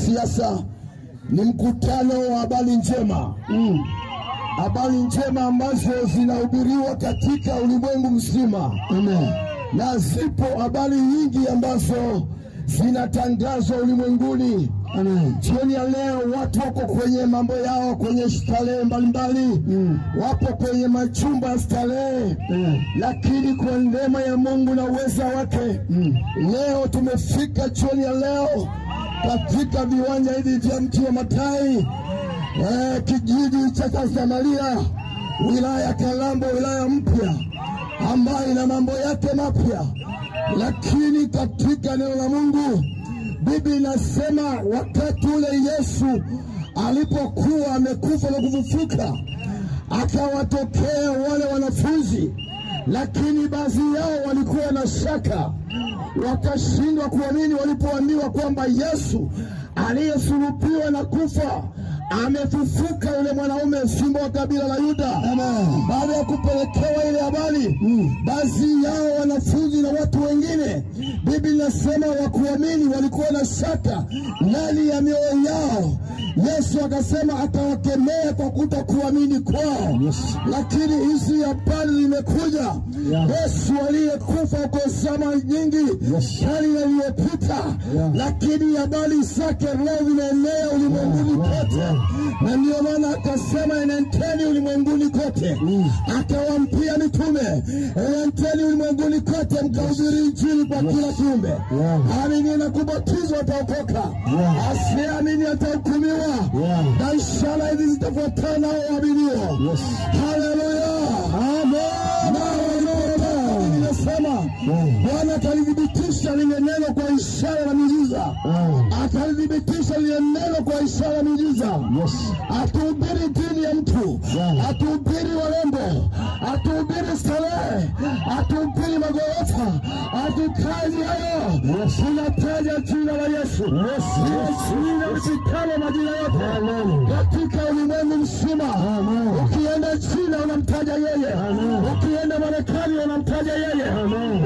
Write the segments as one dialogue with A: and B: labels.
A: siasa, ni mkutano wa habari njema. Habari njema ambazo zinahubiriwa katika ulimwengu mzima. Amen. Na zipo habari nyingi ambazo zinatangazwa ulimwenguni. Amen. Jioni ya leo watu wako kwenye mambo yao, kwenye starehe mbalimbali, wapo kwenye machumba ya starehe, lakini kwa neema ya Mungu na uweza wake, leo tumefika jioni ya leo katika viwanja hivi vya mti wa Matai, kijiji cha Samaria, wilaya ya Kalambo, wilaya mpya ambayo ina mambo yake mapya. Lakini katika neno la Mungu, Biblia inasema wakati ule Yesu alipokuwa amekufa na kufufuka, akawatokea wale wanafunzi, lakini baadhi yao walikuwa na shaka, wakashindwa kuamini walipoambiwa kwamba Yesu aliyesulubiwa na kufa amefufuka, yule mwanaume simba wa kabila la Yuda. Baada ya kupelekewa ile habari, baadhi yao wanafunzi na watu wengine, Biblia inasema wakuamini, walikuwa na shaka ndani ya mioyo yao. Yesu akasema atawakemea kwa kutokuamini kwao. Lakini hizi habari limekuja, Yesu aliyekufa kwa zama nyingi karne iliyopita, lakini habari zake leo zinaenea ulimwenguni kote. Na ndio maana akasema enendeni ulimwenguni kote, akawaambia mitume enendeni ulimwenguni kote mkahubiri Injili kwa kila kiumbe. Amini na kubatizwa ataokoka, asiamini atahukumiwa, na ishara hizi zitafuatana nao waaminio. Haleluya, amen. Inasema Bwana akalithibitisha lile neno kwa ishara na miujiza, akalithibitisha lile neno kwa ishara na miujiza. Atuhubiri dini ya mtu, atuhubiri warembo, atuhubiri starehe, atuhubiri magorofa, atutaji hayo. Tunataja jina la Yesu, jina lisitalo majina yote katika ulimwengu mzima. Ukienda China unamtaja yeye, ukienda Marekani unamtaja yeye,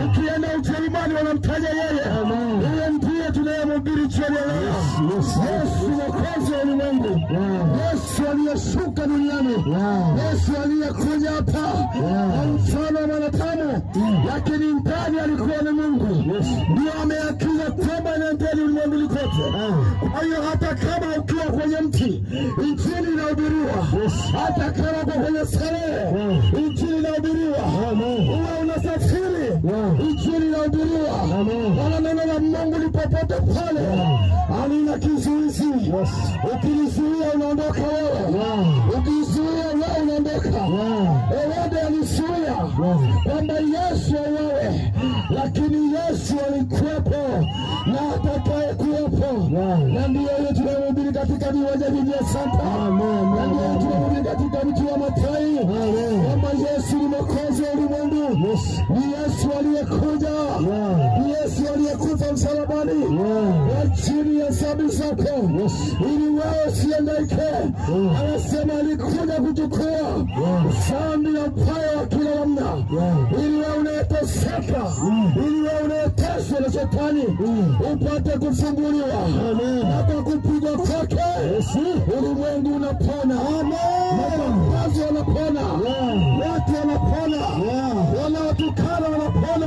A: ukienda Ujerumani wanamtaja yeye. Yeye ndiye tunayemhubiri jioni ya leo. Yesu Mwokozi wa ulimwengu, Yesu aliyeshuka duniani, Yesu aliyekuja hapa kwa mfano wa mwanadamu, lakini ndani alikuwa ni Mungu. Ndio ameagiza kwamba nendeni ulimwenguni kote. Kwa hiyo hata kama ukiwa kwenye mti, Injili inahubiriwa. Hata kama uko kwenye starehe, Injili inahubiriwa. Uwe unasafiri, Injili inahubiriwa. Wala neno la Mungu ni popote pale, halina kizuizi. Ukilizuia unaondoka wewe, ukizuia wewe unaondoka. Herode alizuia kwamba Yesu auawe, lakini Yesu alikuwepo na atakayekuwepo. Na ndiyo ile tunahubiri katika viwanja vya Santa, na ndiyo tunahubiri katika mji wa Matai, kwamba Yesu ni Mwokozi wa ulimwengu. Ni Yesu aliyekuja, ni Yesu aliyekufa msalabani kwa ajili ya dhambi zako, ili wewe usihangaike. Anasema alikuja kuchukua dhambi na ubaya wa kila namna, ili wewe unayeteseka, ili wewe unayeteswa na shetani upate kufunguliwa. Na kwa kupigwa kwake ulimwengu unapona, majambazi wanapona, watu wanapona, wanaotukana wanapona.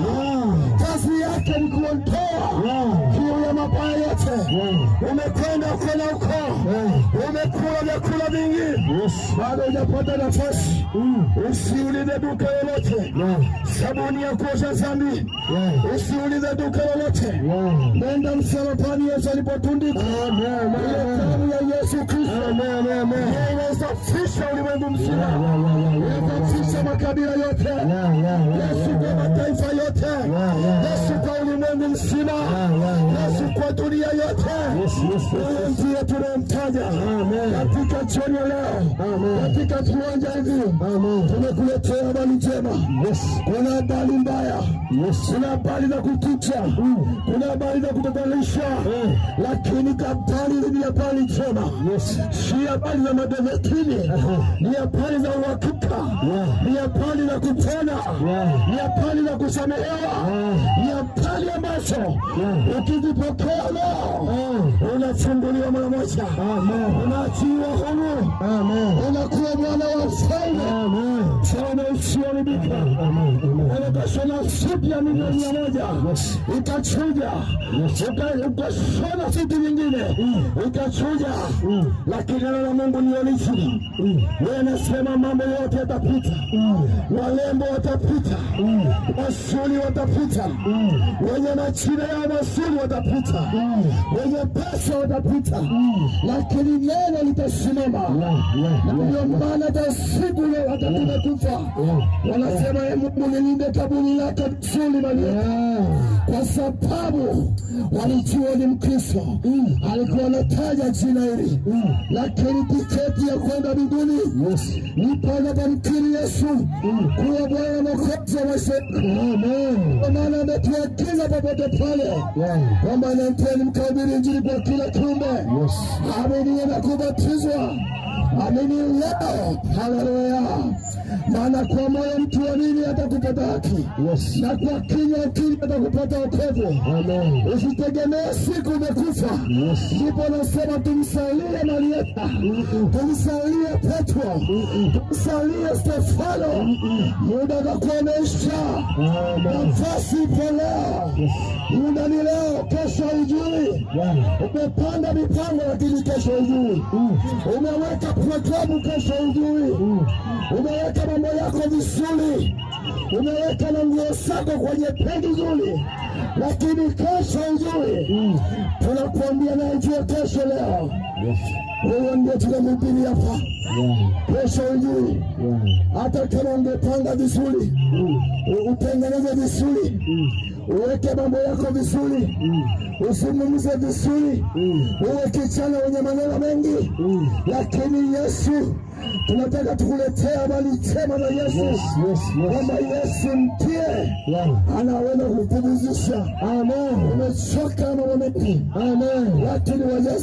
A: Kazi yake ni kuondoa kiu ya mabaya yote. Umekwenda huko na huko, umekula vyakula vingi, bado hujapata nafasi. Usiulize duka lolote sabuni ya kuosha dhambi, usiulize duka lolote. Nenda msalabani Yesu alipotundikwa. Ile damu ya Yesu Kristo inasafisha ulimwengu mzima, inasafisha makabila yote, Yesu kwa mataifa yote, Yesu kwa ulimwengu mzima, Yesu kwa dunia yote. Huyu ndiye tunayemtaja katika jioni ya leo, katika viwanja hivi. Tumekuletea habari njema. Kuna habari mbaya, kuna habari za kutisha, kuna habari za kutatanisha, lakini habari habari njema. Si habari za madevetini. Ni habari za uhakika. Ni habari za kupona. Ni habari za kusamehewa. Ni habari ambazo ukizipokea leo unafunguliwa mara moja. Unaachiwa huru. Unakuwa mwana wa mfalme. Mfalme usioharibika. Ukashona suti ya milioni 100 ikachuja. Ukashona suti nyingine ikachuja. Lakini neno la Mungu ni original. Wewe unasema mambo yote yatapita. Walembo watapita. Wasuli watapita. Wenye majina ya wasuli watapita. Wenye pesa watapita. Lakini neno litasimama. Na ndio maana hata siku leo hata tumekufa wanasema Mungu nilinde kaburi lake vizuri Maria, kwa sababu walijua ni Mkristo. Alikuwa anataja jina hili. Lakini tiketi ya kwenda mbinguni ni pale pamkiri Yesu kuwa Bwana Mwokozi wa maisha yako. Kwa maana ametuagiza popote pale kwamba nendeni mkahubiri Injili kwa kila kiumbe. Amini na kubatizwa. Amini leo. Haleluya. Maana kwa moyo mtu amini atakupata haki. Na kwa kinywa ukiri atakupata wokovu. Usitegemee siku umekufa. Ndipo nasema tumsalie Marieta, tumsalie Petro, tumsalie Stefano. Muda utakuwa umeisha. Nafasi ipo leo. Muda ni leo, kesho hujui. Umepanda mipango lakini kesho hujui. Umeweka programu, kesho hujui. Umeweka mambo yako vizuri. Umeweka na nguo zako kwenye pegi nzuri, lakini kesho hujui. Tunakuambia na ujue kesho leo. Wewe ndio tunamhubiri hapa. Kesho hujui. Hata kama ungepanga vizuri, utengeneze vizuri, uweke mambo yako vizuri, usungumze vizuri, uwe kijana wenye maneno mengi, lakini Yesu tunataka tukuletea habari njema za Yesu. Kwamba Yesu ndiye anaweza kukupumzisha. Amen. Umechoka mambo mengi. Amen. Lakini wa Yesu